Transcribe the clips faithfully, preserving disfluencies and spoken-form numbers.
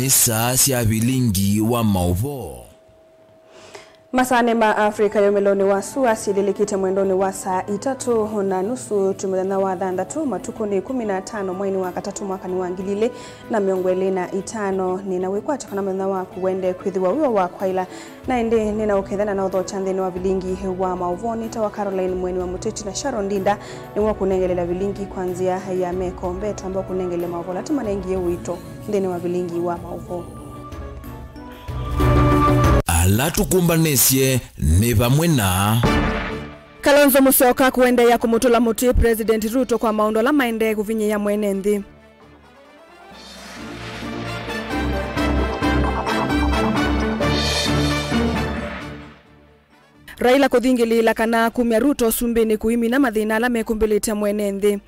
Saa sya vilingi wa maũvoo. Masaanĩ ma Africa yũmĩlonĩ wa sua syĩlĩlĩkĩte mwendonĩ wa saa itatũ na nusu twi mũthenya wa thanthatũ, matukũ nĩ ĩkũmi na atano mweinĩ wa katatũ mwakanĩ wa ngili ilĩ na mĩongo ĩlĩ na itano. Nĩna wĩkwatyo kana mũthenya waku wende kwĩthĩwa wĩ wa kwaĩla. Na ĩndĩ nĩna ũkethana na ũthokya nthĩnĩ wa vilingi wa maũvoo. Nĩtawa Caroline Mweni wa Mũteti na Sharon Ndinda nĩwe ũkũnengelela vilingi kwa nzĩa ya meko. Mbee twamba ũkũnengele maũvoo ala tũmanengie ũito nthĩnĩ wa vilingi wa maũvoo. Ala tũkũmbanĩsye nĩ vamwe na Kalonzo Musyoka kũendeea kũmũtũla mũtĩ President Ruto kwa maũndũ ala maendee kũvinyĩĩa mwene nthĩ. Raila kũthingĩlĩĩla kana kumya Ruto ũsumbĩnĩ kũimina mathĩna ala mekũmbĩlĩte mwene nthĩ.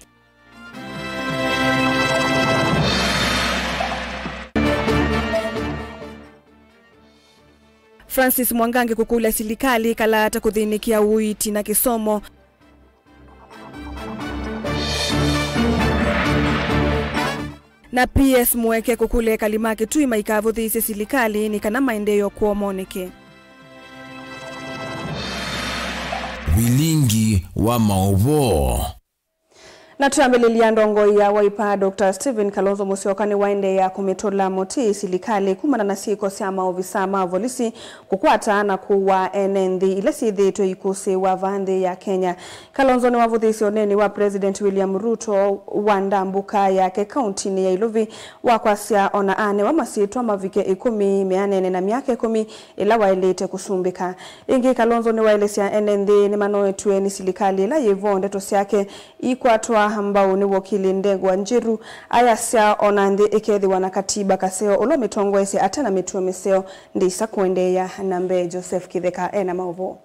Francis Mwangangi kũkũlya silikalĩ ĩkalaata kũthĩnĩkĩa ũiiti na kĩsomo. Na P S Mweke kũkũlya ekali ma Kitui maikavũthĩĩsye silikalĩ nĩ kana maendeeo kwoo moneke. Vilingi wa maũvoo. Na twambĩlĩlya, ndongoi ya Wiper, Doctor Stephen Kalonzo Musyoka nĩwaendeea kũmĩtũla mũtĩ silikalĩ kumana na syĩko sya maovisa ma volisi kũkwata na kũũa ene nthĩ ila syĩthĩĩtwe ikũsĩĩwa vaa nthĩ ya Kenya. Kalonzo nĩwavũthĩĩsye ũneeni wa President William Ruto wa ndambũka yake kauntinĩ ya Iluvi wa kwasya ona anewa masyĩtwa mavike ĩkũmi meanene na myaka ĩkũmi ĩla waĩlĩte kũsumbĩka. Ĩngĩ, Kalonzo nĩwaelesya ene nthĩ nĩmanoetw'e nĩ silikalĩ ĩla yĩ vo. Ndeto syake ikwatwa mbau nĩ wokili Ndegwa Njiru, ayasya ona nthĩ ĩkethĩwa na katiba kaseo ũla ũmĩtongoesye ate na mĩtuo mĩseo, ndĩsa kũendeea na mbee. Joseph Kĩtheka ena maũvoo.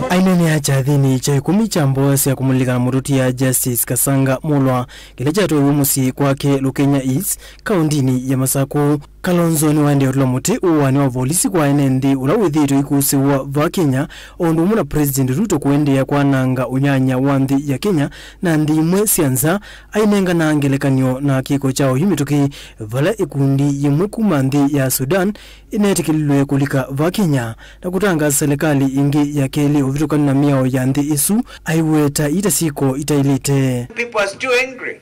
Aineenea kyathĩnĩ kya ĩkũmi kya mboya sya kũmũlilikana mũtũtia Justice Kasanga Mulwa, kĩla kyatwaiwe mũsyĩ kwake Lukenya East, kaũndinĩ ya Masaku. Kalonzo nĩwaendee ũtũla mũtĩ ũũanĩ wa volisi kwa ene nthĩ ũla wĩthĩĩtwe ikũsĩĩwa vaa Kenya, o ũndũ ũmwe na President Ruto kũendeea kwananga ũnyanya wa nthĩ ya Kenya na nthĩ imwe sya nza, ainengana ngelekany'o na kĩko kya ũiiti mĩtũkĩ, vala ĩkundi yĩmwe kuma nthĩ ya Sudan ĩneetĩkĩlilwe kũlika vaa Kenya na kũtangaasa silikalĩ ĩngĩ ya kelĩ ũvĩtũkanu na mĩao ya nthĩ ĩsu aiweta ita syĩko itaĩlĩte. People are still angry.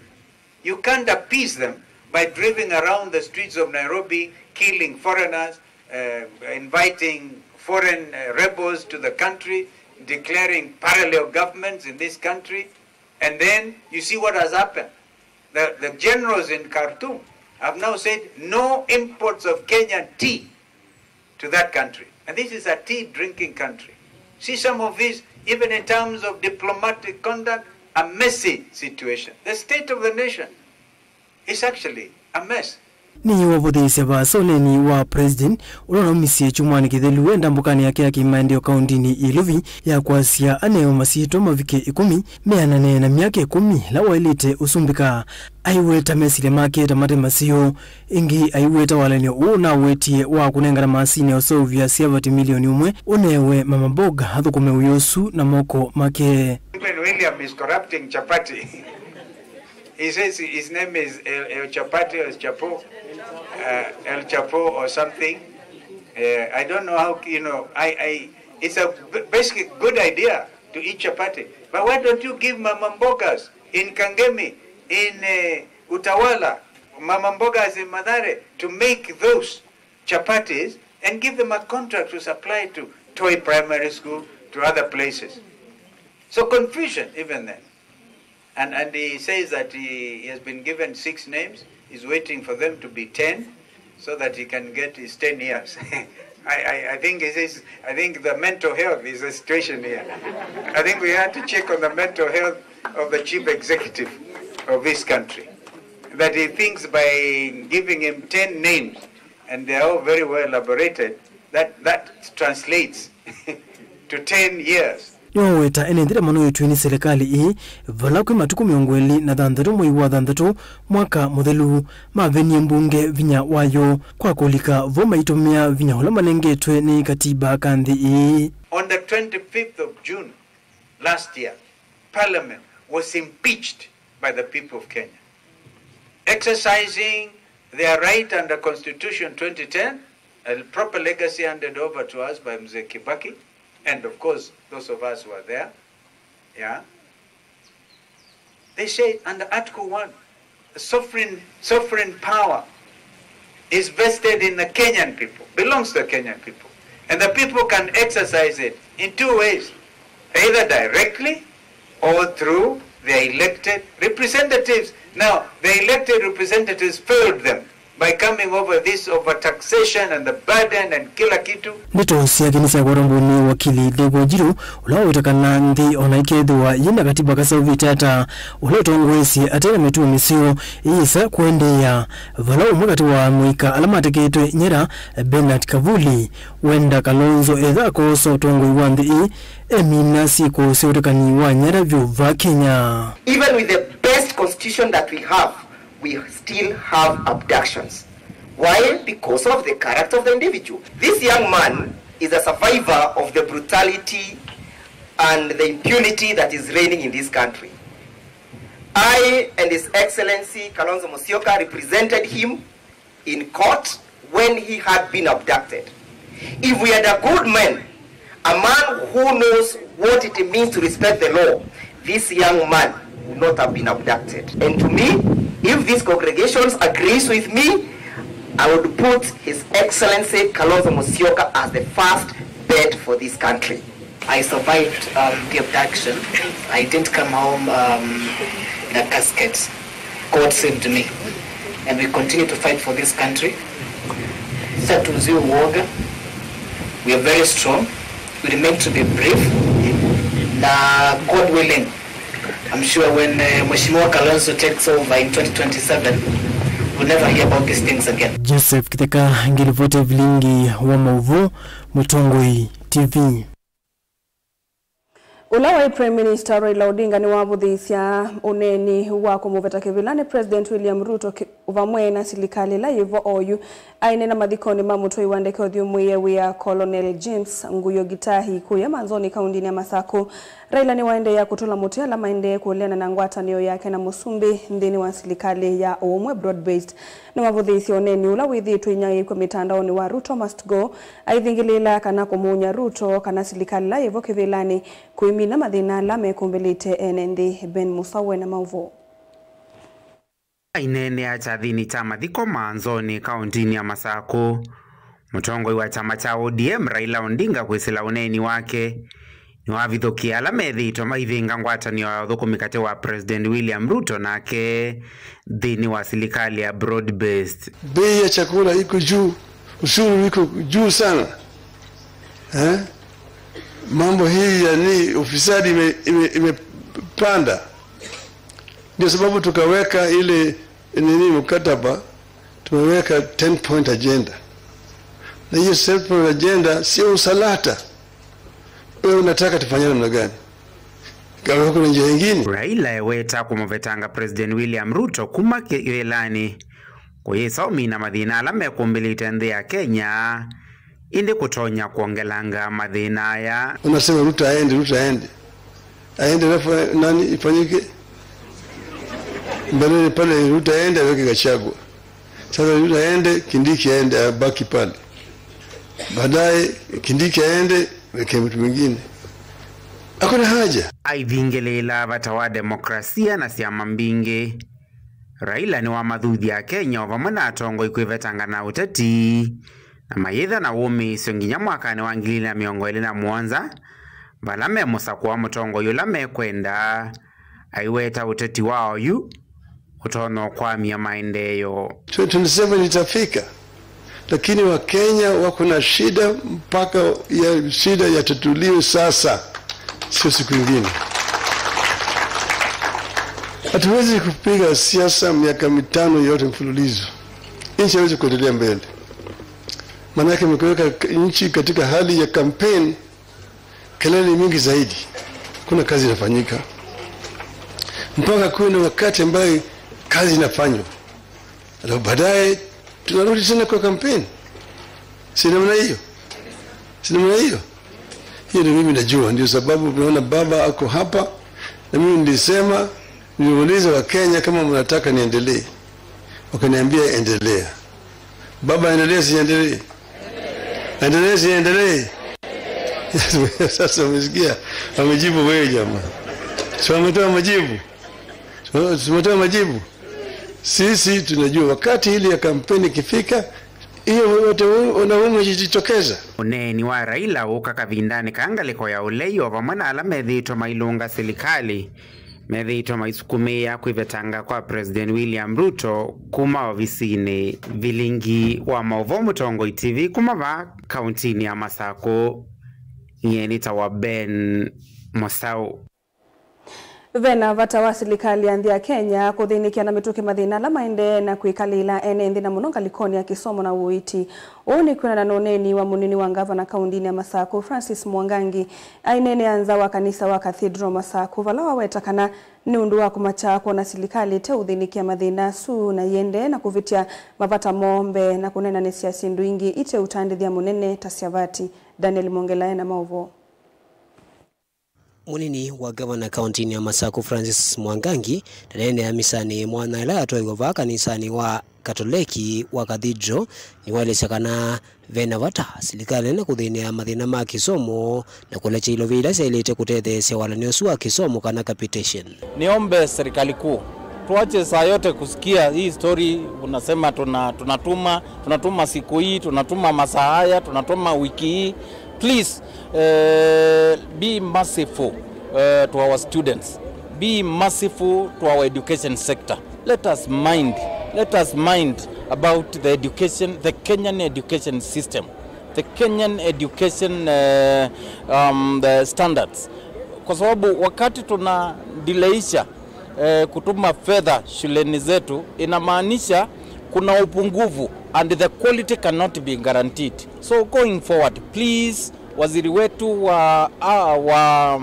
You can't appease them by driving around the streets of Nairobi, killing foreigners, uh, inviting foreign, uh, rebels to the country, declaring parallel governments in this country. And then you see what has happened. The, the generals in Khartoum have now said no imports of Kenyan tea to that country. And this is a tea drinking country. See some of these, even in terms of diplomatic conduct, a messy situation. The state of the nation is actually a mess. Nĩwavũthĩĩsye vaasa ũneeni wa President ũla ũnaumisye kyumwanĩ kĩthelu e ndambũkanĩ yake ya kĩmaendeeo kaũndinĩ ya Iluvi ya kwasya anewe masyĩtwa mavike ĩkũmi meanane na myaka ĩkũmi ĩla waĩlĩte ũsumbĩka. Aiweta mesilya make ta mate maseo. Ĩngĩ aiweta walany'o ũũ ũnawetie wa kũnengana maasini ya ũseũvya syavati milioni ũmwe ũnewe Mama Mboga athũkũme wĩa ũsu na moko make. Even William is corrupting chapati. He says his name is El, El Chapati or Chapo, uh, El Chapo or something. Uh, I don't know how, you know, I, I, it's a b- basic good idea to eat chapati. But why don't you give Mama Mbogas in Kangemi, in uh, Utawala, Mama Mbogas in Mathare to make those chapatis and give them a contract to supply to Toi Primary School, to other places? So confusion even then. And, and he says that he, he has been given six names, he's waiting for them to be ten so that he can get his ten years. I, I, I think he says, I think the mental health is a situation here. I think we have to check on the mental health of the chief executive of this country. That he thinks by giving him ten names, and they are all very well elaborated, that, that translates to ten years. Nĩwaweta ene nthĩ ta manoetw'e nĩ silikalĩ ĩĩ, vala kwĩ matukũ mĩongo ĩlĩ na thanthatũ mwei wa thanthatũ mwaka mũthelu, mavenie mbunge vinya wayo kwa kũlika vo maitũmĩa vinya ũla manengetwe nĩ katiba ka nthĩ ĩĩ. On the twenty-fifth of June last year, Parliament was impeached by the people of Kenya. exercising their right under Constitution twenty ten, a proper legacy handed over to us by Mzee Kibaki, and of course, those of us who are there. Yeah. They say under Article one, the sovereign, sovereign power is vested in the Kenyan people, belongs to the Kenyan people. And the people can exercise it in two ways, either directly or through their elected representatives. Now, the elected representatives failed them by coming over this overtaxation and the burden and kila kitu. Ndeto syake nĩsyakwatwa mbũnĩ wakili Ndegwa Njiru, ũla waweta kana nthĩ ona ĩkethĩwa yĩna katiba kaseũvĩte ata, ũla ũtongoesye ate na mĩtuo mĩseo ĩyĩsa kũendeea. Vala ũmwe katĩ wa amũika ala mateketwe nyera, Bernard Kavuli, wenda Kalonzo etha akoosa ũtongoi wa nthĩ ĩĩ, emina syĩko sya ũtekani wa nyera vyũ va Kenya. Even with the best constitution that we have, we still have abductions. Why? Because of the character of the individual. This young man is a survivor of the brutality and the impunity that is reigning in this country. I and His Excellency Kalonzo Musyoka represented him in court when he had been abducted. If we had a good man, a man who knows what it means to respect the law, this young man would not have been abducted. And to me, if this congregation agrees with me, I would put His Excellency Kalonzo Musyoka as the first bet for this country. I survived, um, the abduction. I didn't come home, um, in a casket. God saved me. And we continue to fight for this country. Sasa tuuziwe uoga. We are very strong. We remain to be brave. Na God willing, I'm sure when, uh, Mheshimiwa Kalonzo takes over in twenty twenty-seven, we'll never hear about these things again. Joseph Kitheka, ngilivoti vilingi wa maũvoo, Mũtongoi T V. Ũla waĩ Prime Minister Raila Odinga nĩwavũthĩĩsya ũneeni wa kũmũveta kĩvĩlanĩ President William Ruto ki-, vamwe na silikalĩ ĩla yĩvo oyu. Aineena mathikonĩ ma mũtũi wa ndeke ũthyũmũĩe wĩa Colonel James Nguyo Gitahi kũya Manzoni kaũndĩnĩ ya Masaku, Raila nĩwaendeea kũtũla mũtĩ ala maendee kũleana na ngwatanĩo yake na Mũsumbĩ nthĩnĩ wa silikalĩ ya ũũmwe, broad-based. Nĩwavũthĩĩsye ũneeni ũla wĩthĩĩtwe inyaĩĩkw'a mĩtandaonĩ wa Ruto Must Go, aithingĩlĩĩla kana kũmũny'a Ruto kana silikalĩ ĩla yĩvo kĩvĩlanĩ kũimina mathĩna ala mekũmbĩlĩte ene nthĩ. Ben Musawe na maũvoo. Aineenea kyathĩnĩ kya mathiko Manzoni, kaũntĩnĩ ya Masakũ, mũtongoi wa kyama kya O D M, Raila Odinga, kwĩsĩla ũneeni wake nĩwavithũkĩe ala methĩĩtwe maivĩnga ngwatanĩo ya ũthũkũmi katĩ wa President William Ruto nake nthĩnĩ wa silikalĩ ya broad-based. Bei ya chakula iko juu, ushuru iko juu sana. Eh? Mambo hii ya ni ufisadi ime-, ime-, imepanda. Ndio sababu tukaweka ile nini mkataba, tumeweka ten point agenda. Na hiyo ten point agenda sio usalata. Wewe unataka tufanye namna gani? Kama kuna njia nyingine? Raila eweta kũmũvetanga President William Ruto kuma kĩvĩlanĩ, kũyĩsa ũmina mathĩna ala mekũmbĩlĩte nthĩ ya Kenya, ĩndĩ kũtonya kwongelanga mathĩna aya. Unasema Ruto aende, Ruto aende. Aende alafu nani ifanyike? Mbeleni pale Ruto aende, aweke Gachagua. Sasa Ruto aende, Kindiki aende, abaki pale. Baadaye Kindiki aende, weke mtu mwingine. Hakuna haja. Aivingĩlĩĩla vata wa demokrasia na syama mbingĩ. Raila nĩwamathuthya Akenya o vamwe na atongoi kwĩvetanga na ũteti, na mayĩtha na wũmĩĩsyo nginya mwakanĩ wa ngili ilĩ na mĩongo ĩlĩ na mũonza, vala memũsakũa mũtongoi ũla mekwenda, aiweta ũteti wa oyu ũtonya ũkwamya maendeeo. Twenty twenty-seven itafika, lakini Wakenya wako na shida mpaka ya shida yatatuliwe sasa, sio siku ingine. Hatuwezi kupiga siasa miaka mitano yote mfululizo. Nchi haiwezi kuendelea mbele. Maanake mkiweka nchi katika hali ya kampeni, kelele mingi zaidi, kuna kazi inafanyika. Mpaka kuwe na wakati ambaye kazi inafanywa. Alafu baadaye tunarudi tena kwa kampeni. Si namna hiyo? Si namna hiyo? Hiyo ndio mimi najua. Ndio sababu unaona baba ako hapa. Na mimi nilisema, niliuliza Wakenya kama mnataka niendelee. Ukiniambia endelea. Baba, endelee, siendelee? Endelee, siendelee? Sasa umesikia? Amejibu wewe jamaa. Si wametoa majibu? Si wametoa majibu? Sisi tunajua wakati ile ya kampeni ikifika, hiyo wote wanaume jitokeza. Ũneeni wa Raila ũka kavindanĩ ka ngalĩko ya ũlei o vamwe na ala methĩĩtwe mailũnga silikalĩ methĩĩtwe maisukumĩĩa kwĩvetanga kwa President William Ruto kuma ovisinĩ. Vilingi wa maũvoo Mũtongoi T V kuma vaa kauntinĩ ya Masakũ. Nyie nĩtawa Ben Mũsaũ. Ve na vata wa silikalĩ ya nthĩ ya Kenya kũthĩnĩkĩa na mĩtũkĩ mathĩna ala maendee na kwĩkalĩla ene nthĩ, na mũno ngalĩkonĩ ya kĩsomo na ũiiti. Ũu nĩ kwĩanana na ũneeni wa mũnini wa ngavana kauntinĩ ya Masakũ, Francis Mwangangi, aineenea nza wa kanisa wa Cathedral Masakũ, vala waweta kana nĩ ũndũ wa kũmakya kwona silikalĩ ĩteũthĩnĩkĩa mathĩna asu na ĩendee na kũvĩtya mavata moo mbee na kũneenanĩsya syĩndũ ingĩ iteũtandĩthya mũnene ta syavati. Daniel Mwongela ena maũvoo. Mũnini wa ngavana kauntinĩ ya Masakũ, Francis Mwangangi, ndaneenea misanĩ mwanya ĩla yatwaiwe vaa kanisanĩ wa Katoleki wa Cathedral, nĩwaelesya kana ve na vata silikalĩ na kũthĩnĩa mathĩna ma kĩsomo na kũlekya ilovia ila syaĩlĩte kũtetheesya walany'o ũsu wa kĩsomo kana capitation. Niombe serikali kuu, tuache saa yote kusikia hii story, unasema tuna-, tunatuma, tunatuma siku hii, tunatuma masaa haya, tunatuma wiki hii. Please, eh, be merciful, eh, to our students. Be merciful to our education sector. Let us mind, let us mind about the education, the Kenyan education system, the Kenyan education, eh, um, the standards. Kwa sababu wakati tunadileisha, eh, kutuma fedha shuleni zetu, inamaanisha kuna upungufu and the quality cannot be guaranteed. So going forward, please, waziri wetu wa, ah, wa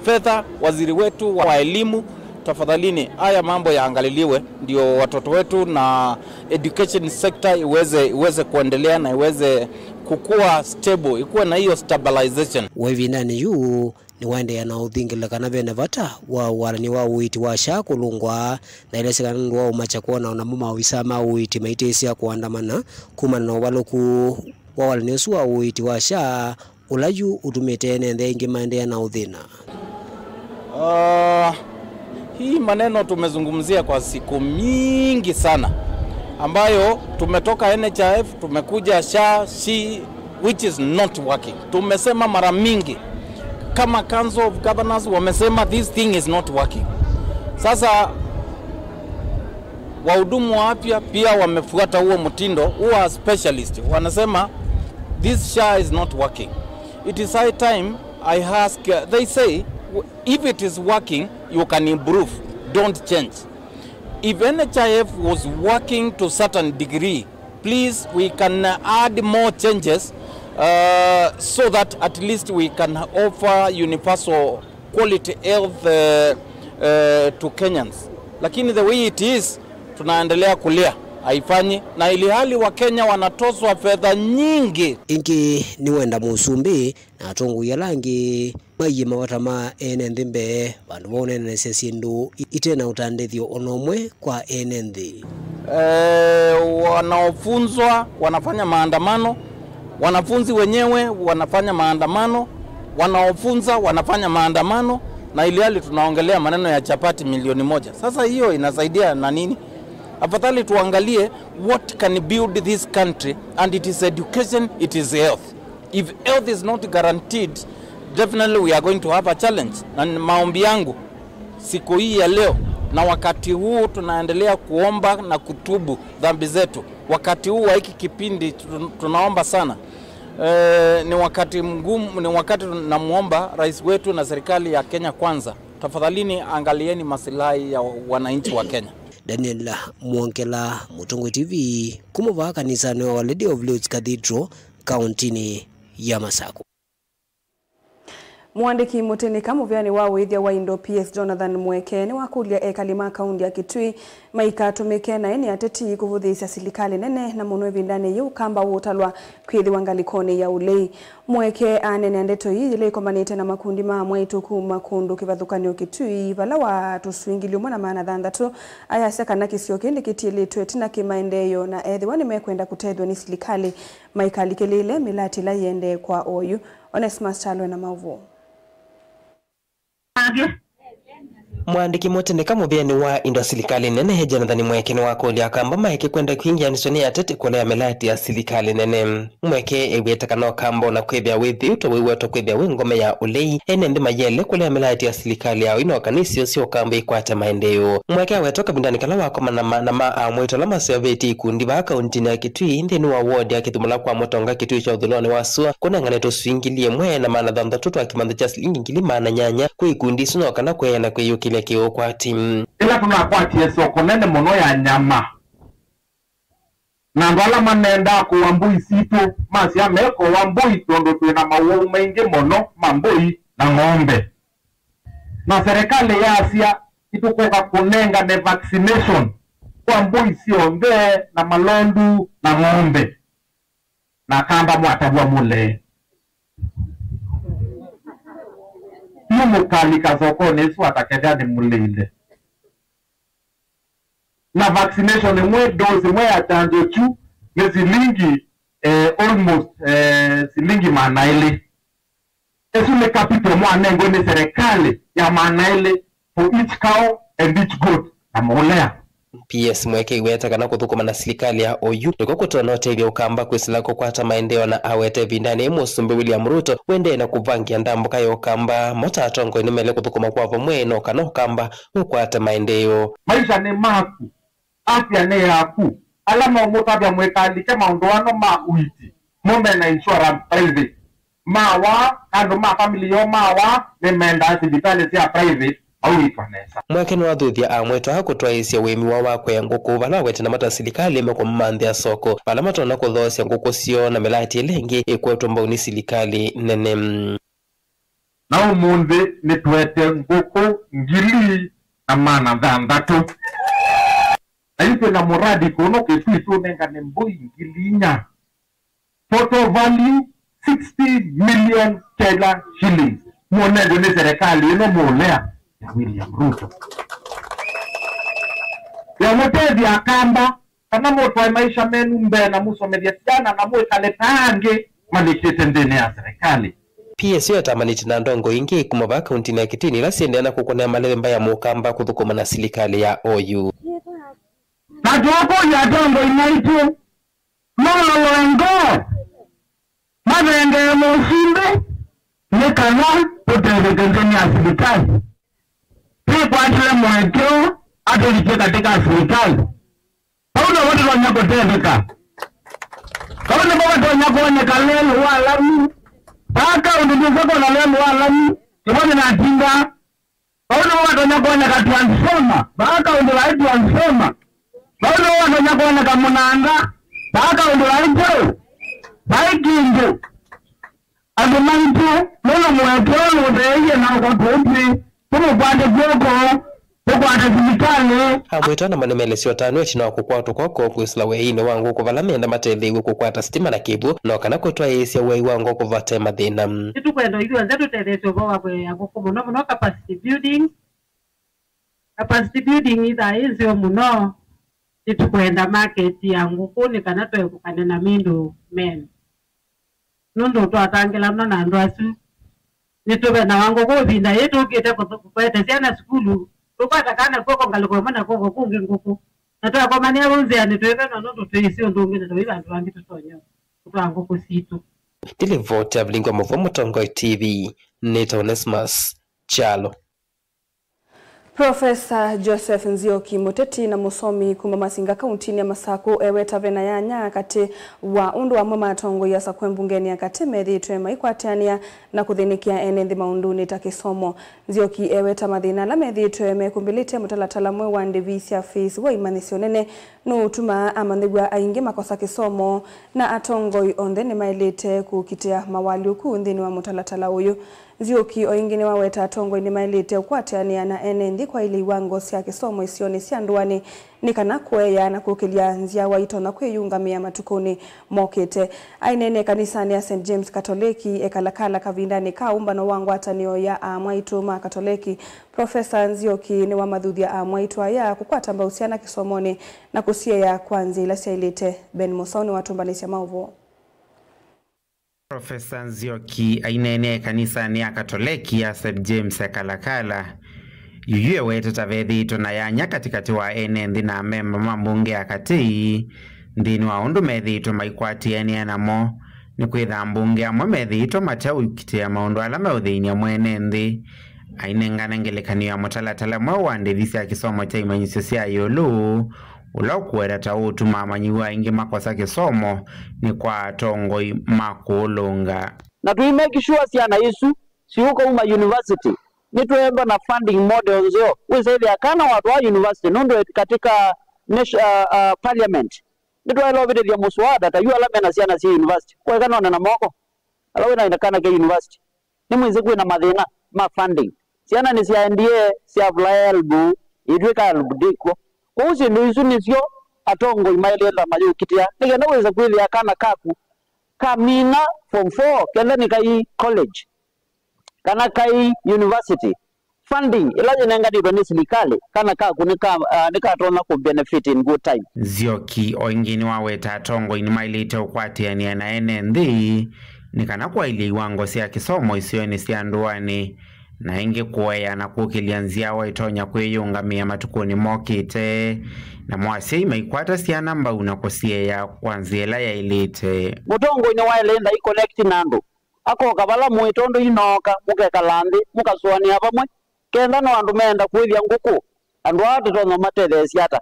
fedha, waziri wetu wa elimu, tafadhalini, haya mambo yaangaliliwe, ndio watoto wetu na education sector iweze, iweze kuendelea na iweze kukua stable, ikuwe na hiyo stabilization. Wa ĩvindanĩ yu, nĩwaendeea na ũthingĩla kana ve na vata wa walany'o wa ũiiti wa SHA kũlũngwa, na elesya kana nũndũ wa ũmakya kwona o namo maovisaa ma ũiiti maitĩsya kũandamana kumana na ũvalũku wa walany'o ũsu wa ũiiti wa SHA, ũla yu ũtumĩte ene nthĩ aingĩ maendeea na ũthĩna. Ah, hii maneno tumezungumzia kwa siku mingi sana, ambayo tumetoka N H I F, tumekuja SHA, SHI, which is not working. Tumesema mara mingi, kama Council of Governors wamesema this thing is not working. Sasa wahudumu wa afya pia wamefuata huo mtindo, who are specialist, wanasema this SHA is not working. It is high time I ask, uh, they say, w-, if it is working, you can improve, don't change. If N H I F was working to certain degree, please, we can, uh, add more changes, uh, so that at least we can offer universal quality health, uh, uh, to Kenyans. Lakini the way it is, tunaendelea kulia, haifanyi, na ili hali wa Kenya wanatozwa fedha nyingi. Ĩngĩ nĩ Wenda Mũsumbĩ na atongoi ala angĩ maiie mavata ma ene nthĩ mbee vandũ va ũneenanĩsya syĩndũ i-, ite na ũtandĩthyo o na ũmwe kwa ene nthĩ. Eh, wanaofunzwa wanafanya maandamano, wanafunzi wenyewe wanafanya maandamano, wanaofunza wanafanya maandamano, na ili hali tunaongelea maneno ya chapati milioni moja. Sasa hiyo inasaidia na nini? Afadhali tuangalie what can build this country, and it is education, it is health. If health is not guaranteed, definitely we are going to have a challenge. Na ni maombi yangu siku hii ya leo, na wakati huu tunaendelea kuomba na kutubu dhambi zetu. Wakati huu wa hiki kipindi tun-, tunaomba sana. Eh, ni wakati mgumu, ni wakati tunamuomba rais wetu na serikali ya Kenya Kwanza, tafadhalini angalieni maslahi ya wananchi wa Kenya. Daniel Mwongela, Mũtongoi T V, kuma vaa kanisanĩ wa Our Lady of Lourdes Cathedral, kauntinĩ ya Masakũ. Mũandĩki mũtĩnĩka mũvĩanĩ wa ũĩthya wa indo P S Jonathan Mweke nĩwakũlya ekali ma kaunti ya Kitui maikatũmĩke naĩ nĩ ateti kũvũthĩĩsya silikalĩ nene, na mũno ĩvindanĩ yĩĩ ũkamba ũũtalwa kwĩthĩwa ngalĩkonĩ ya ũlei. Mweke aneenea ndeto ii yĩla ĩkomanĩte na makundi ma amwaitũ kuma kũndũ kĩvathũkany'o Kitui, vala wa tũswingili ũmwe na maana thanthatũ ayasya kana kĩsio kĩĩ nĩkĩtiĩlĩtwe ĩtina kĩ maendeeo, na ethĩwa nĩmekwenda kũtethw'a nĩ silikalĩ, maikalikĩlĩĩle mĩlatĩ ĩla yĩendee kwa oyu. Onesmus Kyalo na maũvoo. Mũandĩki mũtĩnĩka mũvĩanĩ wa indo silikalĩ nene, Jonathan Mweke, nĩwakũlya akamba maeke kwenda kwingĩanĩsw'a nĩ ateti kũlea mĩlatĩ ya silikalĩ nene. Mweke ew'ĩte kana ũkamba ona kwĩthĩa wĩthĩĩtwe wĩwetwa kwĩthĩa wĩ ngome ya ũlei, ene nthĩ mayĩele kũlea mĩlatĩ ya silikalĩ ya ũi no kana isio sya ũkamba ikwate maendeeo. Mweke awetwa kavindanĩ kala wakomana ma, na ma amwaitũ ala maseũvĩtye ikundi vaa kauntinĩ ya Kitui nthĩnĩ wa wodi ya Kĩthumũla kwa Mũtonga Kitui kya ũthũnonĩ wa sua, kũnengane tũswingili ĩmwe na maana thanthatũ twa kĩmantha kya silingi ngili maana nyanya kwĩ ikundi isu no kana kweana kwĩyũkĩlya kĩũkwati. Ĩla tũnakwatie soko nene mũno ya nyama, na andũ ala manendaa kũwa mbũi sitũ masya mekũwa mbũi tondũ twĩ na mawau maingĩ mũno ma mbũi na ng'ombe. Na serikali yasya, "Nĩtũkũka kũnengane vaccination kwa mbũi syonthe na malondu na ng'ombe." Na akamba mwatavw'a mũlee. Yu mũkalika sokonĩ ĩsu atakethĩa nĩmũlĩile. Na vaccination ĩmwe, dose ĩmwe ya kyanjo kyu nĩ silingi, eh, almost, eh, silingi maana elĩ. Ĩsu nĩ capital mwanengwe nĩ serikali ya maana elĩ for each cow and each goat, na mũũlea. P S Mweke aiweta kana kũthũkũma na silikalĩ ya oyu nĩkw'o kũtonya ũtethya ũkamba kwĩsĩla kũkwata maendeeo, na aweta ĩvindanĩ yĩĩ Mũsumbĩ William Ruto wendee na kũvangĩa ndambũka ya ũkamba. Mo ta atongoi nĩmaĩle kũthũkũma kwa vamwe no kana ũkamba ũkwate maendeeo. Maisha nĩ maku. Afya nĩ yaku. Ala maũmũtavya mwĩkalike maũndũ ano ma ũiiti mo me na insurance private. Mawa, andũ ma family yoo mawa, nĩmendaa sivitalĩ sya private mauitwa nesa. Mweke nĩwathuthya amwaitũ aa kũtwaĩĩsya ũĩmi woo wa kũea ngũkũ, vala awete namo ta silikalĩ mekũmamanthĩa soko vala matonya kũthoosya ngũkũ syoo na mĩlatĩ ĩla ĩngĩ ĩkwetwe mbau nĩ silikalĩ nene. Na ũmũnthĩ nĩtũete ngũkũ ngili na maana thanthatũ. Na yu twĩ na mũradi kũno Kitui tũnengane mbũi ngili inya. Total value sixty million Kenya shillings. Mũnengwe nĩ serikali ĩno mũũlea ya William Ruto. Ya mũtethya akamba kana mũtwae maisha menu mbee na mũsomethye syana na mwĩkale ta angĩ malikĩte nthĩnĩ ya serikali. P S O ĩtamanĩtye na ndongo ingĩ kuma vaa kauntinĩ ya Kitui ila syĩendeea na kũkũnĩa maleve mbaĩ ya mũkamba kũthũkũma na silikalĩ ya oyu. Na tũkũlya atongoi maitũ maloloe ngoo, mathengee Mũsumbĩ nĩ kana tũtetheke nthĩnĩ ya silikalĩ. Twĩkwatĩle mũekeo atũlikye katĩ ka silikalĩ. Vau nĩvo tũtonya kũtetheka. Vau nĩvo vatonya kwoneka lelũ wa lami. Vaa kaũndũ ndwĩsa kwona lelũ wa lami, kĩvo nĩnatindaa. Vau nĩvo vatonya kwoneka transformer. Vaa kaũndũ vai transformer. Vau nĩvo vatonya kwoneka mũnanda. Vaa kaũndũ vai kyaũ? Vai kĩndũ. Andũ maitũ, nũndũ mũekeo nũtheeie na ũkatũtwĩ, tũmũkwate kw'oko, tũkwate silikalĩ. Amwaitũ namo nĩmaelesya ũtanu ĩtina wa kũkwatwa kw'oko kwĩsĩla wĩainĩ wa ngũkũ vala menda matetheew'e kũkwata sitima na kĩw'ũ, no kana kũtwaĩĩsya wĩai wa ngũkũ vate mathĩna. Nĩtũkwenda ithyonthe tũtetheesye ũvoo wa kũea ngũkũ, mũno mũno capacity building. Capacity building ĩthaa yĩ nzeo mũno. Nĩtũkwenda market ya ngũkũ nĩ kana tũekũkane na middle men. Nũndũ twatangĩlanwa na andũ asu, nĩtũvenawa ngũkũ ĩvinda yĩĩ tũkĩte kũthu-, kũete syana sukulu, tũkwata kana kw'oko ngalĩko ĩmwe na kw'oko kũngĩ ngũkũ, na twakomanĩa vau nzĩanĩ twĩvenwa nũndũ twĩsĩ ũndũ ũngĩ na tũi vandũ vangĩ tũtonya kũtwaa ngũkũ sitũ. Ndilivoti ya Vilingi wa Mũvoo Mũtongoi T V, nĩtawa Onesmus Kyalo. Profesa Joseph Nzioki, mũteti na mũsomi kuma Masinga kauntinĩ ya Masakũ, eweta vena yanya katĩ wa ũndũ amwe ma atongoi asakũe mbungenĩ ya katĩ methĩĩtwe maikwatĩanĩa na kũthĩnĩkĩa ene nthĩ maũndũnĩ ta kĩsomo. Nzioki eweta mathĩna ala methĩĩtwe mekũmbĩlĩte mũtalatala mweũ wa ndĩvi sya fees wa imanyĩsyo nene nũũtumaa amanyĩw'a aingĩ makosa kĩsomo, na atongoi onthe nĩmaĩlĩte kũkitĩa mawalyũku nthĩnĩ wa mũtalatala ũyũ. Nzioki o ĩngĩ nĩwaweta atongoi nĩmaĩlĩte ũkwatĩanĩa na ene nthĩ kwaĩlya iwango sya kĩsomo isionĩ sya ndũanĩ nĩ kana kũea na kũkĩlya nzyawa itonya kwĩyũngamĩa matukũnĩ mokĩte. Aineenea kanisanĩ ya Saint James Katoleki e Kalakala kavindanĩ ka ũmbano wa ngwatanĩo ya aamwaitũ ma Katoleki, Profesa Nzioki nĩwamathuthya aamwaitũ aya kũkwata mbau syana kĩsomonĩ na kũsiea kwa nzĩa ila syaĩlĩte. Ben Mũsau nĩwatũmbanĩsya maũvoo. Profesa Nzioki aineenea ĩkanisanĩ ya Katoleki ya Saint James e Kalakala. Yuyu ewetete vethĩĩtwe na yanya katĩkatĩ wa ene nthĩ na amemba ma mbunge ya katĩ nthĩnĩ wa ũndũ methĩĩtwe maikwatĩanĩa namo, nĩkwĩtha mbunge amwe methĩĩtwe mateũkitĩa maũndũ ala meũthĩny'a mwene nthĩ. Ainengane ngelekany'o ya mũtalatala mweũ wa ndĩvi sya kĩsomo kya imanyĩsyo sya ĩũlũ, ũla ũkũweta ta ũũtuma amanyĩw'a aingĩ makosa kĩsomo nĩ kwa atongoi ma kũũlũnga. Na tũi make sure syana isu siũkauma university nĩtweethwa na funding model nzeo. Wĩsĩthĩa kana watwaa university nũndũ katika nation-, uh, uh, parliament nĩtwaĩle ũvĩtĩthya mũswada ta yu ala mena syana syĩ university. Kũeka none na moko ala wĩna kana ke university. Nĩmwĩsĩ kwĩna mathĩna ma funding. Syana nĩsyaendie syavula helb, ĩtw'ĩka helb ndĩkw'o. Kwoou syĩndũ isu nĩsyo atongoi maĩlĩte mayũkitĩa nĩ kenda wĩse kwĩthĩa kana kaku kamina form four kenda nĩkai college kana kai university. Funding ĩla yĩnenganĩtwe nĩ silikalĩ kana kaku nĩka-, ah, nĩkatonya kũ benefit in good time. Nzioki o ĩngĩ nĩwaweta atongoi nĩmaĩlĩte ũkwatĩanĩa na ene nthĩ nĩ kana kwaĩlya iwango sya kĩsomo isionĩ sya ndũanĩ, na ĩngĩ kũea na kũkĩlya nzyawa ĩtonya kwĩyũngamĩa matukũnĩ mokĩte, namo asyai maikwata syana mbau na kũsiea kwa nzĩa ĩla yaĩlĩte. Mũtongoi nĩwaĩle ndai connect na andũ, akoka vala mũĩ, tondũ inooka mũkekala nthĩ mũkasũanĩa vamwe, kenda no andũ meenda kũĩthya ngũkũ, andũ aa tũtonya matetheesya ata?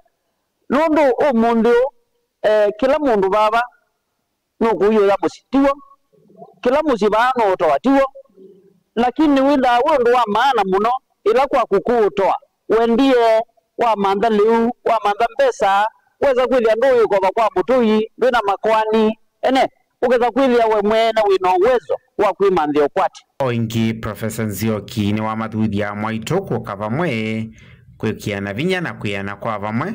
Nũndũ ũmũnthĩ ũũ, eh, kĩla mũndũ vava nũkũyũya mũsyĩ, tiw'o? Kĩla mũsyĩ vaa nũũtoa, tiw'o? Lakini wĩthaa wĩ ũndũ wa maana mũno ĩla kwaku kũũtoa, wendie wamantha lĩu, wamantha mbesa, wesa kwĩthĩa ndũĩ ũkova kwa mũtũi, ndwĩ na makoani, ene, ũkesa kwĩthĩa we mwene wĩ na ũwezo wa kwĩmanthĩa ũkwati. O ĩngĩ, Profesa Nzioki nĩwamathuthya amwaitũ kũka vamwe, kwĩkĩana vinya na kwĩana kwa vamwe,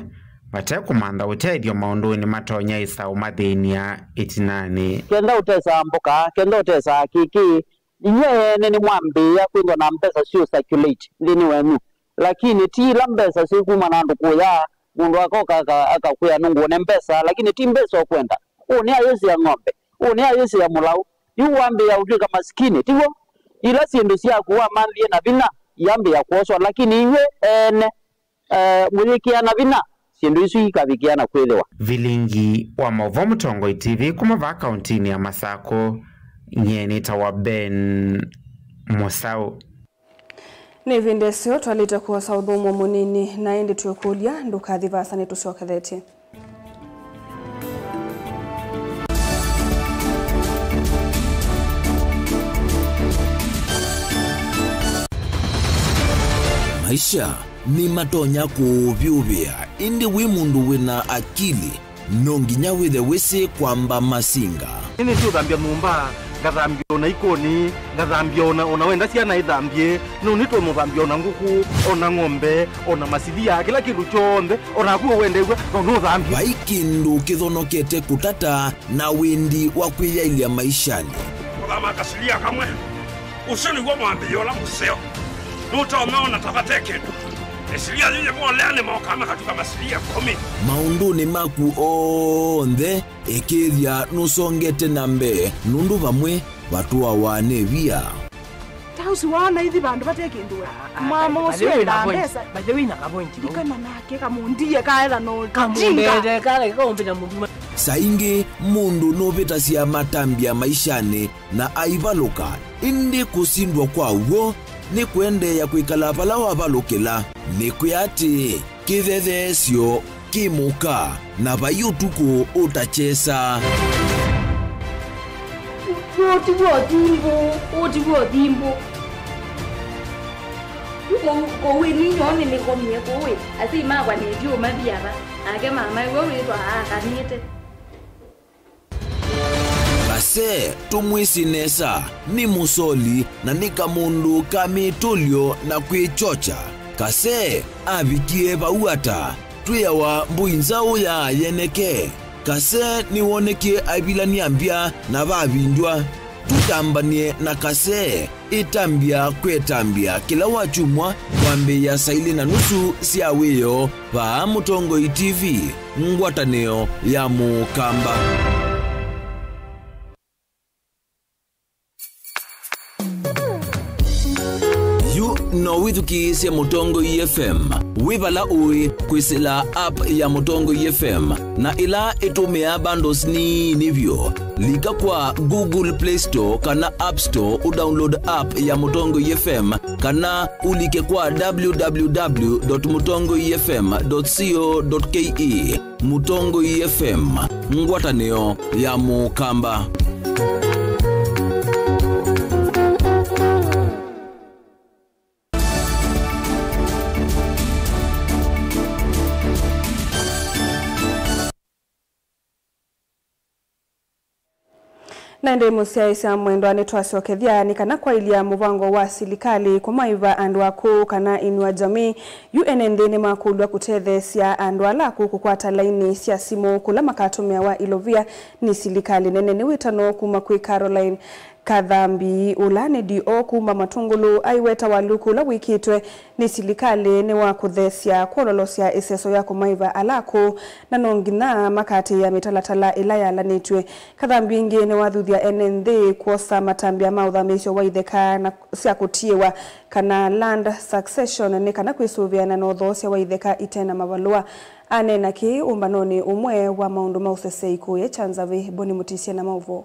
vate kũmantha ũtethyo maũndũnĩ matonya ĩsa ũmathĩny'a ĩtinanĩ. Kenda ũtesaa mboka, kenda ũtesaa kĩkĩ, inyuĩ ene nĩmwambĩĩa kwĩthwa na mbesa syũ circulate nthĩnĩ wenyu, lakini ti ila mbesa syĩkuma na andũ kũya, mũndũ akoka aka-, akakwĩa nũngũne mbesa, lakini ti mbesa ũkwenda. Ũũ nĩ ayĩsĩa ng'ombe, ũũ nĩ ayĩsĩa mũlaũ. Yu wambĩĩa ũtw'ĩka masikini, tiw'o? Ila syĩndũ syaku wamanthie na vinya iambĩĩa kwoswa, lakini inyuĩ ene, eh, mũyĩkĩana vinya, syĩndũ isu ikavikĩana kwĩthĩwa. Vilingi wa maũvoo Mũtongoi T V kuma vaa kauntinĩ ya Masakũ, nyie nĩtawa Ben Mũsaũ. Nĩ ĩvinda ĩseo twalĩte kwosa ũthũmũo mũnini, na ĩndĩ twĩkũlya, ndũkathi vaasa, nĩtũsyokethetye. Maisha nĩmatonya kũũvyũvĩa, ĩndĩ wĩ mũndũ wĩna akili, no nginya wĩthe wĩsĩ kwamba masinga. Nĩnĩsĩ ũthambya nyũmba, ngathambya ona ikoni, ngathambya ona, ona wenda syana ithambye, no nĩtũmũthambya ona ngũkũ, ona ng'ombe, ona masilia, kĩla kĩndũ kyonthe, ona naku ũwendeew'a, no nũthambye. Vai kĩndũ kĩthonokete kũtata na wendi wa kwĩyaĩlya maishanĩ. Kũthama kasilia kamwe, ũsu nĩw'o mwambĩĩo ũla mũseo. Nũtonya ona ta vate kĩndũ. Ĩsilia yĩyĩvolea nĩmokaa makatuka masilia ĩkũmi. Maũndũnĩ maku onthe, ĩkĩĩthya nũsongete na mbee, nũndũ vamwe vatũawa nĩ via. Ta ũsu waona ithi vandũ vate kĩndũ we. Ah, ah, mama by the ũsu way, endaa na point. Mbesa. By the way, na ka point, no? Ndikana nake kamũndie kaetha no kamũndete, kale kaũmbĩta mũndũ. Saa ingĩ mũndũ nũvĩtasya matambya maishanĩ na aivalũka, ĩndĩ kũsindwa kwa w'o nĩ kũendeea kwĩkala vala wavalũkĩla. Nĩkwĩa atĩĩ, kĩthetheesyo kĩ mũka, na vai ũtukũ ũtakyesa. Ũũ ti w'o thimbũ, ũũ ti w'o thimbũ. Yu kũu, kũu ĩ ninyoo nĩnĩkomie kũu ĩ, asyai makwa nĩtyo mathi ava, nake mama ĩwe wĩtwa aakanĩte. Kase tũmwĩsĩ nesa, nĩ mũsoli na nĩ kamũndũ ka mĩtũlyo na kwĩkyokya. Kase avikie vau ata? Twĩawa mbũi nzaũ ya yeneke. Kase nĩwonekie aivilany'a mbya na vavindw'a. Tũtambany'e na Kase, ĩtambya kwĩtambya kĩla wakyumwa kwambĩĩa saa ilĩ na nusu sya wĩoo vaa Mũtongoi T V, ngwatanĩo ya Mũkamba. Yu no wĩthukĩĩsye Mũtongoi F M wĩ vala ũĩ kwĩsĩla app ya Mũtongoi F M, na ĩla ĩtũmĩaa bundles nini vyũ. Lika kwa Google Play Store kana App Store ũdownload app ya Mũtongoi F M, kana ũlike kwa w w w dot mũtongoi f m dot co dot k e. Mũtongoi F M, ngwatanĩo ya Mũkamba. Na ĩndĩ mũsyaĩĩsya mwendwa, nĩtwasyokethya nĩ kana kwaĩlya mũvango wa silikalĩ kũmaĩva andũ akũũ kana Inua Jamii. Yu ene nthĩ nĩmakũlw'a kũtetheesya andũ ala akũũ kũkwata laini sya simũ kũla makatũmĩawa ilovia nĩ silikalĩ nene. Nĩ wĩtano kuma kwĩ Caroline Kathambi, ũla nĩ D O kuma Matũngũlũ, aiweta walũku ũla wĩkĩtwe nĩ silikalĩ nĩ wa kũtheesya kwololosya ĩseso ya kũmaĩva ala akũũ, na no nginya makatĩĩa mĩtalatala ĩla yalanĩtw'e. Kathambi ĩngĩ nĩwathuthya ene nthĩ kwosa matambya ma ũthamĩĩsyo wa itheka na sya kũtiĩwa kana land succession nĩ kana kwĩsũvĩana na ũthoosya wa itheka ite na mavalũa. Aneena kĩĩ ũmbanonĩ ũmwe wa maũndũ ma ũsesei kũũya kya Nzavĩ, Boni Mũtisye na maũvoo.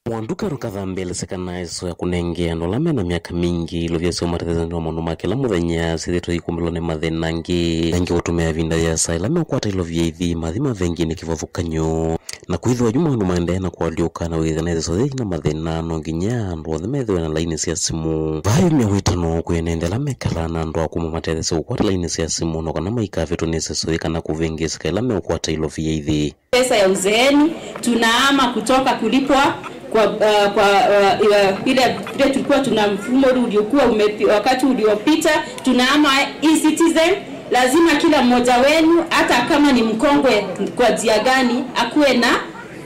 Mwanduka Kathambi elesya kana ĩseso ya kũnengea andũ ala mena myaka mingĩ ilovia syoo matetheesya nĩ wa maũndũ ma kĩla mũthenya syĩthĩĩtwe ikumbĩlwa nĩ mathĩna angĩ, na angĩ kũtũmĩa ĩvinda yĩasa ĩla meũkwata ilovia ithi mathi mavenginĩ kĩvathũkany'o. Na kwĩthĩwa yu maũndũ maendee na kũalyũka na wĩthĩa na ĩseso yĩĩ yĩna mathĩna, no nginya andũ onthe methĩwe na laini sya simũ. Vaa yumya wĩtano kwĩ ene nthĩ ala mekalaa na andũ akũũ mamatetheesye kũkwata laini sya simũ, no kana maikavĩtwe nĩ ĩseso yĩĩ kana kũvĩngĩĩsĩka ĩla meũkwata ilovia ithi. Pesa ya uzeeni, tunahama kutoka kulipwa kwa, uh, kwa, uh, uh, ile vile tulikuwa tuna mfumo ule uliokuwa umepi-, wakati uliopita, tunahama e-Citizen. Lazima kila mmoja wenu, hata kama ni mkongwe kwa njia gani, akuwe na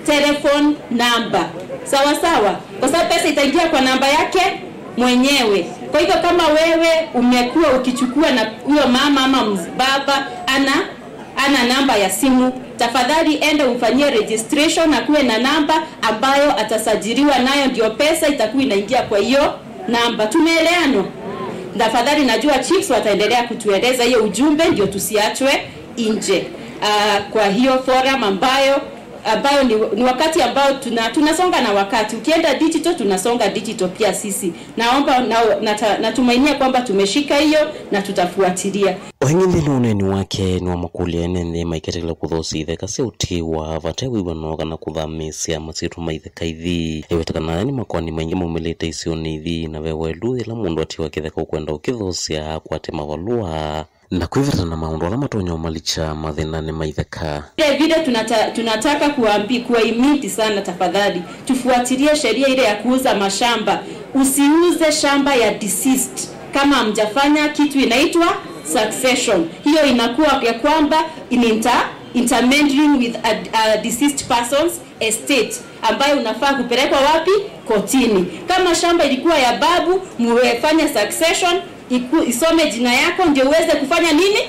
telephone number. Sawa sawa? Kwa sababu pesa itaingia kwa namba yake mwenyewe. Kwa hivyo kama wewe umekuwa ukichukua na huyo mama ama mz-, baba ana ana namba ya simu, tafadhali enda umfanyie registration, akuwe na namba ambayo atasajiliwa nayo, ndio pesa itakuwa inaingia kwa hiyo namba. Tumeeleanwa? Tafadhali, najua chiefs wataendelea kutueleza hiyo ujumbe, ndio tusiachwe nje. Ah, kwa hiyo forum ambayo, ambayo ni, ni wakati ambao tuna-, tunasonga na wakati. Ukienda digital, tunasonga digital pia sisi. Naomba na, nata-, natumainia kwamba tumeshika hiyo na tutafuatilia. O ĩngĩ nthĩnĩ wa ũneeni wake nĩwamakũlya ene nthĩ maiketĩkĩla kũthoosya itheka sya ũtiĩwa vate wĩw'ano kana kũthamĩĩsya masyĩtwa ma itheka ithi. Aiweta kana aya nĩ makoani maingĩ maumĩlĩte isionĩ ithi, na ve waĩlu yĩla mũndũ atiwa kĩtheka ũkwenda ũkĩthoosya akwate mavalũa. Na kwĩvĩta na maũndũ ala matonya ũmalikya mathĩnanĩ ma itheka. Vile vile tunata-, tunataka kuambi-, kuwahimizi sana, tafadhali tufuatilie sheria ile ya kuuza mashamba. Usiuze shamba ya deceased kama hamjafanya kitu inaitwa succession. Hiyo inakuwa ya kwamba in inter-, intermingling with a, a deceased person's estate, ambayo unafaa kupelekwa wapi? Kotini. Kama shamba ilikuwa ya babu, muwefanya succession, iku-, isome jina yako ndio uweze kufanya nini?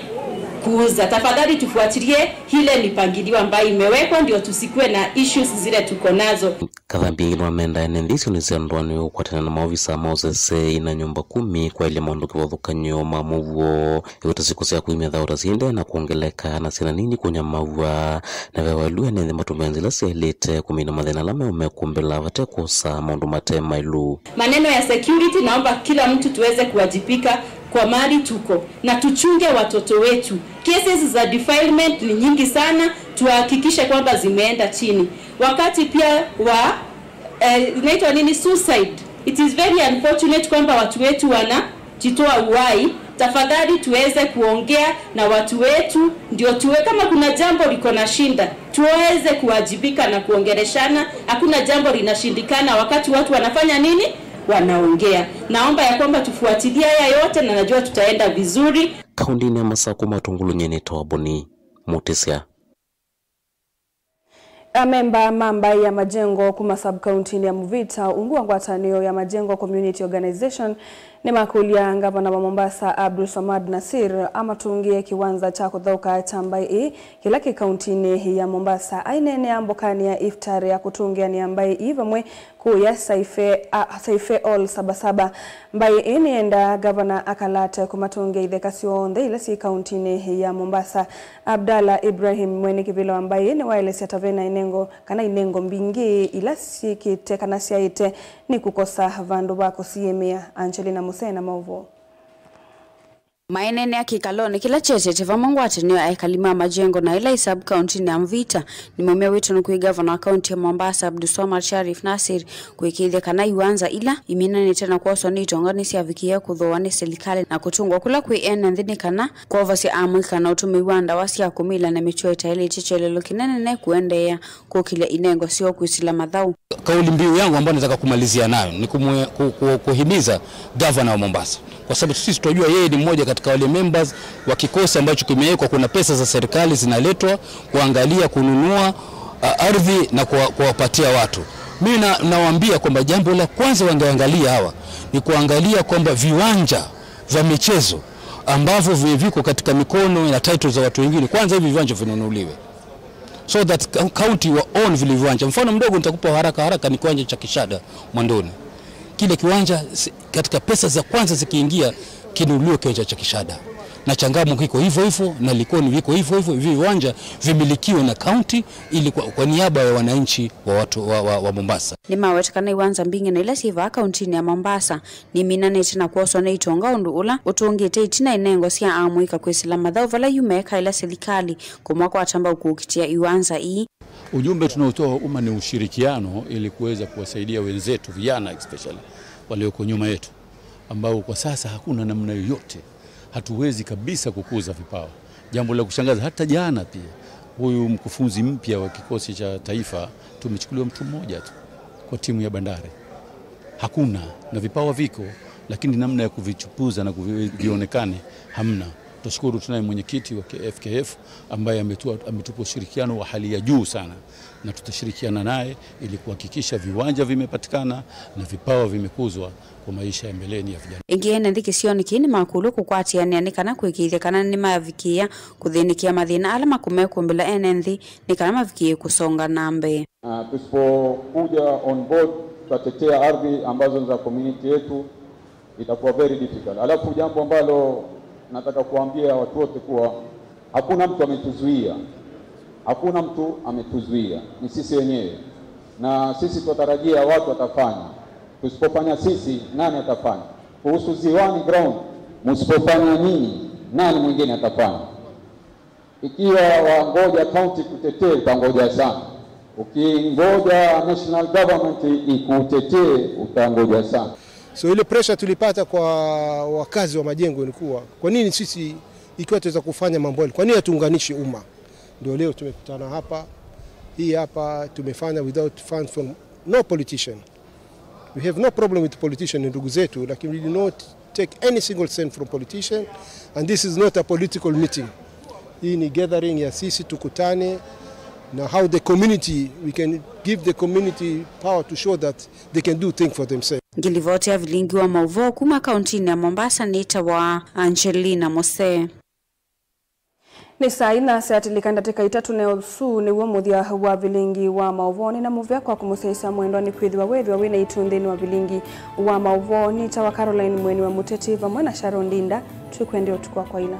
Kuuza. Tafadhali tufuatilie ile mipangilio ambayo imewekwa ndio tusikuwe na issues zile tuko nazo. Kathambi ĩngĩ nĩwamenda ene nthĩ isionĩ sya ndũanĩ ũkwatana na maovisa ma ũsesei na nyũmba kumi kwaĩlya maũndũ kĩvathũkany'o ma mũuo. Ĩweta syĩko sya kũimya thayũ ta siendee na kwongeleka na syana nini kũnyamaw'a. Na ve waĩlu ene nthĩ matũmĩe nzĩla syaĩlĩte kũmina mathĩna ala meũmekumbĩla vate kwosa maũndũ mate maĩlu. Maneno ya security, naomba kila mtu tuweze kuwajibika kwa mahali tuko na tuchunge watoto wetu. Cases za defilement ni nyingi sana, tuhakikishe kwamba zimeenda chini. Wakati pia wa, eh, inaitwa nini, suicide. It is very unfortunate kwamba watu wetu wanajitoa uhai. Tafadhali tuweze kuongea na watu wetu, ndio tuwe, kama kuna jambo liko na shinda, Tuweze kuwajibika na kuongeleshana. Hakuna jambo linashindikana wakati watu wanafanya nini? Wanaongea. Naomba ya kwamba tufuatilie haya yote na najua tutaenda vizuri. Kaũntĩnĩ ya Masakũ, matũngũlũnye nĩ Toboni Mũtĩsya. Amemba ma mbaĩ ya Majengo kuma sub-kaũntĩnĩ ya Mvita ungu wa ngwatanĩo ya Majengo Community Organization nĩmakũlya ngavana wa Mombasa Abdul Swamad Nasir amatũngĩe kĩwanza kya kũthaũka kya mbaĩ ĩĩ kĩla kĩ kaũntĩnĩ ya Mombasa. Aineenea mbokanĩ ya iftar ya kũtũngĩanĩa mbaĩ ii vamwe kũya Saife, a, Saife All Sabasaba. Mbaĩ ĩĩ nĩyendaa ngavana akalate kũmatũngĩa itheka syonthe ila syĩ kaũntĩnĩ ya Mombasa. Abdallah Ibrahim, mwene kĩvĩla wa mbaĩ ĩĩ, nĩwaelesya ta vena inengo kana inengo mbingĩ ila syĩkĩte kana syaĩte nĩ kũkosa vandũ va kũsiĩmĩa. Angelina Musee na maũvoo. Maineenea kĩkalonĩ kĩla kyetete vamwe ngwatanĩo ya ekali ma Majengo na ĩla ĩ sub-kaũntĩnĩ ya Mvita, nĩmaumya wĩtano kwĩ ngavana wa kaũntĩ ya Mombasa Abdulswamad Sharif Nasir kũĩkĩĩthya kana iwanza ila iminanĩte na kwoswa nĩ itonga nĩsyavikĩĩa kũthooa nĩ silikalĩ na kũtũngwa kũla kwĩ ene nthĩ nĩ kana kwovosya amũika na ũtũmĩi wa ndawa sya kũmila na mĩtũo ĩtaĩlĩte kyelelo kĩnene nĩ kũendeea kũkĩlya inengo syoo kwĩsĩla mathaũ. Kauli mbiu yangu ambayo nataka kumalizia nayo ni kumwe-, ku-, ku-, kuhimiza gavana wa Mombasa, kwa sababu sisi tunajua yeye ni mmoja katika wale members wa kikosi ambacho kimewekwa. Kuna pesa za serikali zinaletwa kuangalia kununua, a, ardhi na kuwa-, kuwapatia watu. Mimi na-, nawaambia kwamba jambo la kwanza wangeangalia hawa ni kuangalia kwamba viwanja vya michezo ambavyo vi-, viko katika mikono na title za watu wengine, kwanza hivi viwanja vinunuliwe, so that county wa own vile viwanja. Mfano mdogo nitakupa haraka haraka ni kiwanja cha Kishada Mwandoni. Kile kiwanja si-, katika pesa za kwanza zikiingia, kinunuliwe kiwanja cha Kishada. Na Changamwe kiko hivyo hivyo, na Likoni viko hivyo hivyo, hivi viwanja vimilikiwe na county ili kwa, kwa niaba ya wananchi wa watu wa, wa, wa Mombasa. Nĩmaweta kana iwanza mbingĩ na ila syĩ vaa kaũntĩnĩ ya Mombasa nĩminanĩte na kwoswa nĩ itonga ũndũ ũla ũtũngĩte itina inengo sya amũika kwĩsĩla mathaũ vala yu meeka ĩla silikalĩ kũmakwata mbau kũkitĩa iwanza ii. Ujumbe tunaotoa umma ni ushirikiano ili kuweza kuwasaidia wenzetu vijana especially walioko nyuma yetu, ambao kwa sasa hakuna namna yoyote, hatuwezi kabisa kukuza vipawa. Jambo la kushangaza, hata jana pia huyu mkufunzi mpya wa kikosi cha taifa tumechukuliwa mtu mmoja tu kwa timu ya Bandari. Hakuna, na vipawa viko, lakini namna ya kuvichupuza na kuvi-, vionekane hamna. Tunashukuru tunaye mwenyekiti wa K F K F ambaye ametua-, ametupa ushirikiano wa hali ya juu sana, na tutashirikiana naye ili kuhakikisha viwanja vimepatikana na vipawa vimekuzwa kwa maisha ya mbeleni ya vijana. Ĩngĩ ene nthĩ kĩsionĩ kĩĩ nĩmakũlw'e kũkwatĩanĩa nĩ kana kũĩkĩĩthya kana nĩmavikĩĩa kũthĩnĩkĩa mathĩna ala makũmekũmbĩla ene nthĩ nĩ kana mavikĩĩe kũsonga na mbee. Ah, tusipokuja on board, tutatetea ardhi ambazo ni za community yetu, itakuwa very difficult. Alafu jambo ambalo nataka kuambia watu wote kuwa hakuna mtu ametuzuia. Hakuna mtu ametuzuia. Ni sisi wenyewe. Na sisi tunatarajia watu watafanya. Tusipofanya sisi, nani atafanya? Kuhusu Ziwani ground, msipofanya nyinyi, nani mwingine atafanya? Ikiwa wangoja county kutetee, utangoja sana. Ukingoja national government ikutetee, utangoja sana. So ile pressure tulipata kwa wakazi wa Majengo ni kuwa, kwa nini sisi, ikiwa tuweza kufanya mambo yale, kwa nini hatuunganishi umma? Ndio leo tumekutana hapa. Hii hapa tumefanya without funds from no politician. We have no problem with politician, ni ndugu zetu, lakini we did not take any single cent from politician, and this is not a political meeting. Hii ni gathering ya sisi tukutane na how the community, we can give the community power to show that they can do things for themselves. Ngilivoti ya vilingi wa mauvoo kuma kauntinĩ ya Mombasa nĩtawa Angelina Mose. Nĩ saa inya syaatĩlĩka ndatĩka itatũ, na ũsu nĩw'o mũthya wa vilingi wa maũvoo. Nĩ na mũvea kwa kũmũsyaĩĩsya mwendwa nĩ kwĩthĩwa weethĩwa wĩ naitũ nthĩnĩ wa vilingi wa maũvoo. Nĩtawa Caroline Mweni wa Mũteti vamwe na Sharon Ndinda. Twĩkwendea ũtukũ wa kwaĩla.